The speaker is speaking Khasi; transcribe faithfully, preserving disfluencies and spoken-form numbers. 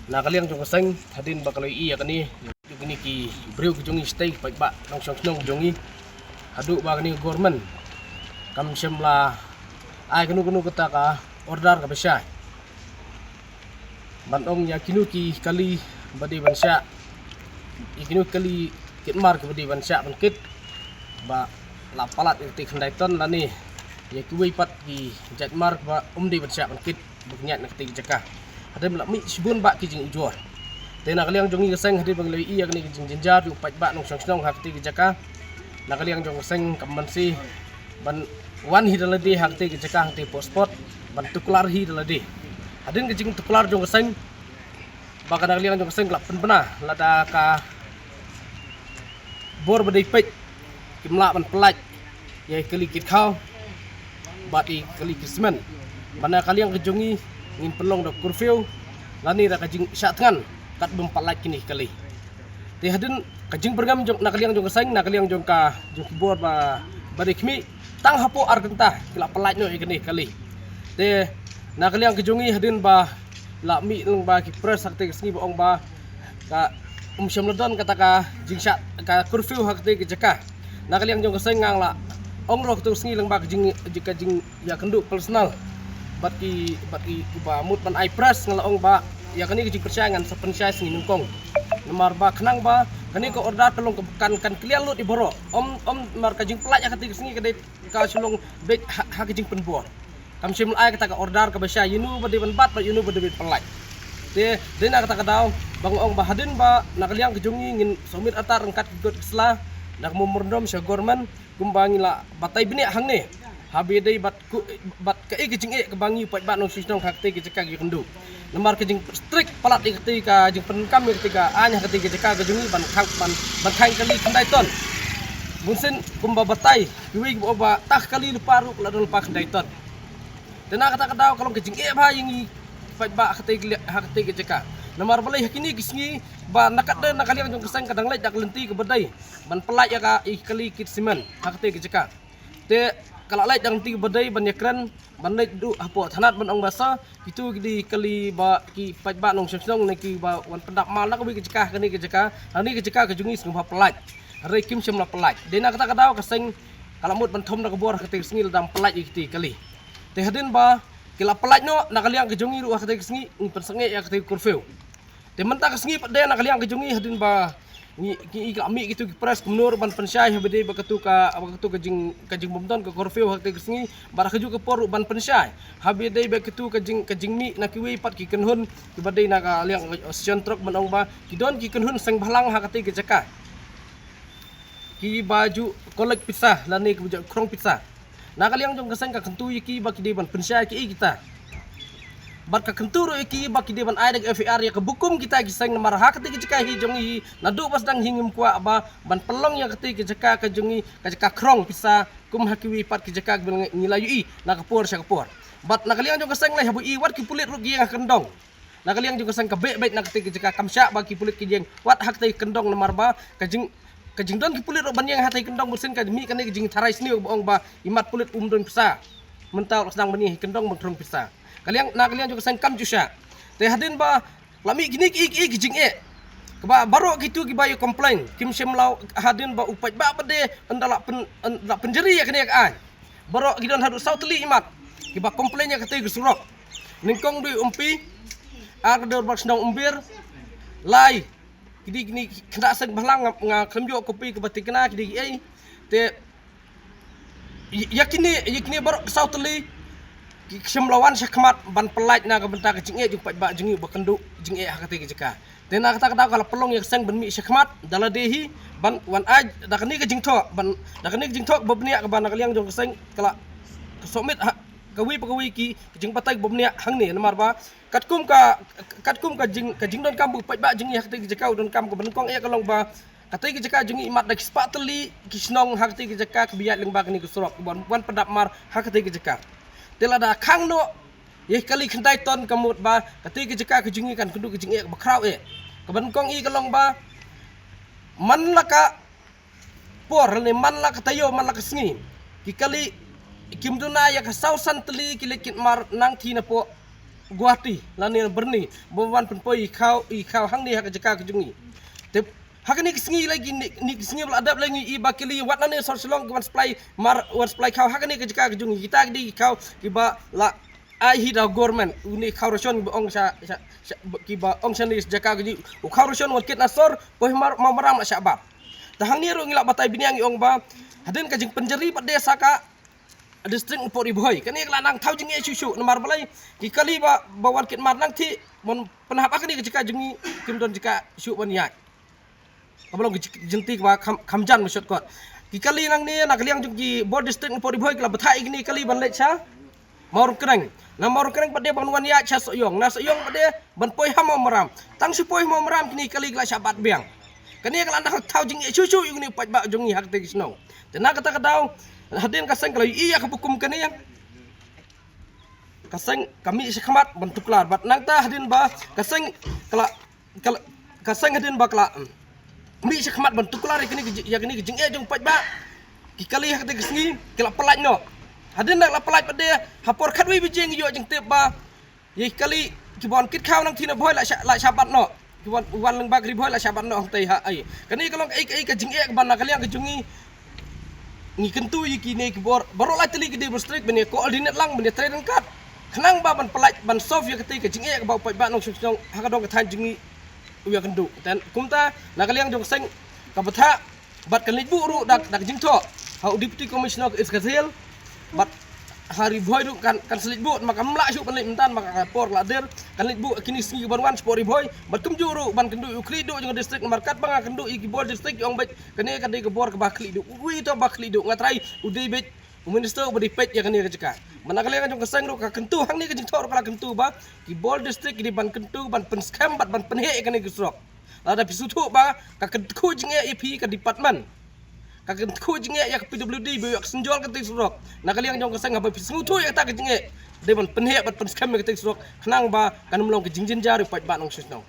Na ka liang jong ka seng, hadien ba ka la ïohi ïa kane, jong kine ki briew ki jong ngi shatei, ki paidbah nongshong shnong jong ngi, haduh ba kane ka government kam shym la ai kano kano kata ka order kaba shai ban ong ïa kino ki kali ba dei ban shah, ïa kino ki kali kit mar kiba dei ban shah ban kit, ba la palat ïa kata ka khyndai ton lane ïa kiwei pat ki jait mar ba ym dei ban shah ban kit, ba ki ñiad na kata ka jaka. Hadien ba la mih shibun bah ki jingujor. Te na ka liang jong ngi ka seng, hadien ba ngi la ïohi ïa kane ka jingjynjar jong u paidbah nongshong shnong ha kata ka jaka, na ka liang jong ka seng kam banse ban wan hi da lade ha kata ka jaka, ha kata ka spot, ban tuklar hi da lade. Hadien ka jingtuklar jong ka seng, ba ka na ka liang jong ka seng ka la pynbna lada ka bor ba dei peit kim lah ban pyllait ïa ki kali kit khaw bad ïa ki kali kit cement. Ba na ka liang ka jong ngi ngin pynlong da curfew lane da ka jingshah thngan kat bym pat lait kine ki kali. Te hadien ka jingpyrngem jong, na ka liang jong ka seng, na ka liang jong ka, jong ki bor ba, ba dei khmih, tang hapoh ar kynta ki la pyllait noh ïa kine ki kali. Te na ka liang ka jong ngi, hadien ba la mih lyngba ki press ha kata ka sngi ba ong ba ka, um shym la don kata ka jingshah, ka curfew ha kata ka jaka. Na ka liang jong ka seng, nga la ong ruh ha kata ka sngi lyngba ka jing, ka jingïakynduh personal bad ki, bad ki, kiba mut ban ai press, nga la ong ba ïa kane ka jingpynshai ngan sa pynshai sngi nyngkong. Namar ba khnang ba kane ka order ka long ka, kan, kan clear lut ïa baroh. Ym, ym namar ka jingpyllait ha kata ka sngi ka dei ka shu long beit ha, ha ka jingpynbor. Kam shym la ai kata ka order kaba shai ïano ba dei ban bat bad ïano ba dei ban pyllait. Te dei na kata ka daw ba nga ong ba hadien ba na ka liang ka jong ngi ngin submit artat ryngkat ki kot ki sla na ka memorandum sha government, kumba ngi la batai bniah hangne, haba ïadei bad ku, bad kaei ka jingeh kaba ngi u paidbah nongshong shnong ha kata ka jaka ki ïakynduh. Namar ka jingstrict palat ïa kata ka jingpyndonkam ïa kata ka aiñ ha kata ka jaka ka jong ngi ban khang, ban, ban khang kali khyndai ton. Bun sien kumba batai kiwei kiba ong ba tang kali lypa ruh la don lypa khyndai ton. Te na kata ka daw ka long ka jingeh bha ïa ngi paidbah ha kata ka, ha kata ka jaka. Namar balei ha kine ki sngi ba na ka, na ka liang jong ka seng ka dang leit da ka lynti kaba dei ban pyllait ïa ka, ïa ki kali kit cement ha kata ka jaka. Te ka la leit da ka lynti kaba dei ban ïakren, ban leit duh hapoh thanat ban ong ba sa kito ki dei kali ba ki paidbah nongshong shnong ne kiba wan pyndap mar na kawei ka jaka ha kane ka jaka, ha kane ka jaka ka jong ngi sngewbha pyllait. Hynrei kim shym la pyllait. Dei na kata ka daw ka seng ka la mut ban thom da ka bor ha kata ka sngi lada ym pyllait ïa kita ki kali. Te hadien ba ki la pyllait noh, na ka liang ka jong ngi ruh ha kata ka sngi ngi pynsangeh ïa kata ka curfew. Te mynta ka sngi pat de na ka liang ka jong ngi hadien ba ngi, ngi, ngi la mih kito ki press kumno ruh ban pynshai haba dei ba katu ka, ba katu ka jing, ka jingbym don ka curfew ha kata ka sngi, bad ha kajuh ka por ruh ban pynshai haba dei ba katu ka jing, ka jingmih na kiwei pat ki kynhun kiba dei na ka liang, eh, session trok ban ong ba ki don ki kynhun seng bhalang ha kata ka jaka kiba ju collect pisa lane kiba ju khrong pisa. Na ka liang jong ka seng ka kyntu ïa ki ba ki dei ban pynshai kiei kita. Bad ka kyntu ruh ïa ki ba ki dei ban ai da ka F I R ïa ka bukum kita ki seng namar ha kata ka jaka hi jong ngi naduh ba sdang hi ngim kwah ba ban pynlong ïa kata ka jaka ka jong ngi ka jaka khrong pisa kum ha kiwei pat ki jaka kiba ngi la ïohi na ka por sha ka por. Bad na ka liang jong ka seng lei haba i wat ki pulit ruh ki ïeng ha kyndong. Na ka liang jong ka seng ka beh beit na kata ka jaka, kam shah ba ki pulit ki ïeng wat ha kata ka kyndong namar ba ka jing, ka jingdon ki pulit ruh ban ïeng ha kata ka kyndong bun sien ka mih kane ka jingtharai sniew ba ong ba i mat pulit um don pisa. Mynta ruh sdang ban ïeng ha kyndong ban khrong pisa. Ka liang, na ka liang jong ka seng kam ju shah. Te hadien ba la mih kine ki, ki, ki jingeh kaba baroh kito kiba ïa complain kim shym la, hadien ba u paidbah pat de ynda la pyn, ynda la pynjari ïa kane ka aiñ. Baroh ki don haduh saw tylli i mat kiba complain ïa kata ka surok. Nyngkong dei u M P, ar ka dorbar shnong Umbir, lai ki dei kine ki khyndai seng bhalang, nga, nga khlem ïoh copy kaba thikna ki dei kiei. Te ïa kine, ïa kine baroh saw tylli ki shym la wan shakhmat ban pyllait na ka bynta ka jingeh jong u paidbah jong ngi uba kynduh jingeh ha kata ka jaka. Te na kata ka daw ka la pynlong ïa ka seng ban mih shakhmat da lade hi ban wan ai da kane ka jingthoh, ban da kane ka jingthoh ba bniah kaba na ka liang jong ka seng ka la, ka submit ha kawei pa kawei ki, ka jingbatai ba bniah hangne namar ba katkum ka, katkum ka jing, ka jingdonkam ba u paidbah jong ngi ha kata ka jaka u donkam kaba nyngkong eh ka long ba kata ka jaka jong ngi i mat da ki spah tylli ki shnong ha kata ka jaka kaba ïaid lyngba kane ka surok kaba wan pyndap mar ha kata ka jaka. Te lada khang noh ïa ki kali khyndai ton ka mut ba kata ka jaka ka jong ngi kan kynduh ka jingeh kaba khraw eh. Kaba nyngkong i ka long ba man la ka por lane man la ka taïew man la ka sngi ki kali kim duna ïa ka saw san tylli ki leit kit mar nangthie napoh Guwahati lane Byrni ba wan pynpoi i khaw, i khaw hangne ha ka jaka ka jong ngi. Te ha kane ka sngi lagi, kine ki sngi ba la dep lagi, i ba kylli wat nane sor Shillong ki wan supply mar, wan supply khaw ha kane ka jaka ka jong ngi. Kita ki dei ki khaw kiba la ai hi da government, une khaw ration ba ong sha, sha, sha, kiba ong shane jaka ka jong ngi. U khaw ration wan kit na sor, poi mar, Mawmaram la shah bat. Te hangne ruh ngi la batai bniah, ngi ong ba hadien ka jingpynjari pat de sa ka district Nongpoh Ri Bhoi. Kane ka la nang thaw jingeh shuh shuh namar balei? Ki kali ba, ba wan kit mar nangthie ban pynhap ha kane ka jaka jong ngi kim don jaka shuh ban ïaid. Kaba long ka jing-, jingtip kaba kham, kham jan, ba shortcut. Ki kali nangne na ka liang jong ki bor district Nongpoh Ri Bhoi ki la bthah ïa kine ki kali ban leit sha Mawryngkneng. Na Mawryngkneng pat de ban wan ïaid sha Sohiong. Na Sohiong pat de ban poi ha Mawmaram. Tang shu poi ha Mawmaram kine ki kali ki la shah bat biang. Kane ka la nang thaw jingeh shuh shuh ïa une u paidbah jong ngi ha kata ka shnong. Te na kata ka daw hadien ka seng ka la ïohi ïa kaba kum kane, ka seng ka mih shakhmat ban tuklar. Bad nangta hadien ba ka seng ka la, ka la, ka seng hadien ba ka la, mm, mih shakhmat ban tuklar ïa kane ka ji-, ïa kane ka jingeh jong u paidbah, ki kali ha kata ka sngi ki la pyllait noh. Hadien ba la pyllait pat de, ha por khatwei baje ngi ïoh jingtip ba ïa ki kali kiba wan kit khaw nangthie na Bhoi la shah, la shah bat noh. Ki wan, wan lyngba ka Ri Bhoi la shah bat noh hangtei ha, ai. Kane ka long kaei kaei ka jingeh kaba na ka liang ka jong ngi ngi kyntu ïa kine ki bor baroh lai tylli ki district ban ïa coordinate lang, ban ïa trei ryngkat khnang ba ban pyllait, ban solve ïa katei ka jingeh kaba u paidbah nongshong shnong ha ka dong ka thaiñ jong ngi u ïakynduh. Te kumta na ka liang jong ka seng ka bthah bad kan leit buh ruh da, da ka jingthoh ha u Deputy Commissioner ka East Khasi Hills. Bad ha Ri Bhoi ruh kan, kan sa leit buh, namar kam lah shuh ban leit mynta namar ka por la der. Kan leit buh kine ki sngi kiban wan shapoh Ri Bhoi. Bad kumjuh ruh ban kynduh ïa u khlieh duh jong ka district namar katba nga kynduh ïa ki bor district ki ong beit kane ka dei ka bor kaba khlieh duh. Uei uto ba khlieh duh? Nga trai u dei beit u minister uba dei peit ïa kane ka jaka. Bad na ka liang jong ka seng ruh ka kyntu hangne, ka jingthoh ruh ka la kyntu ba ki bor district ki dei ban kyntu ban pynskhem bad ban pynheh ïa kane ka surok. Lada phi sngewthuh ba ka kyntu jingeh ïa phi ka department, ka kyntu jingeh ïa ka P W D ba ïoh ka synjor katei ka surok. Na ka liang jong ka seng haba phi sngewthuh ïa kata ka jingeh, dei ban pynheh bad pynskhem ïa katei ka surok khnang ba kan ym long ka jingjynjar ïa u paidbah nongshong shnong.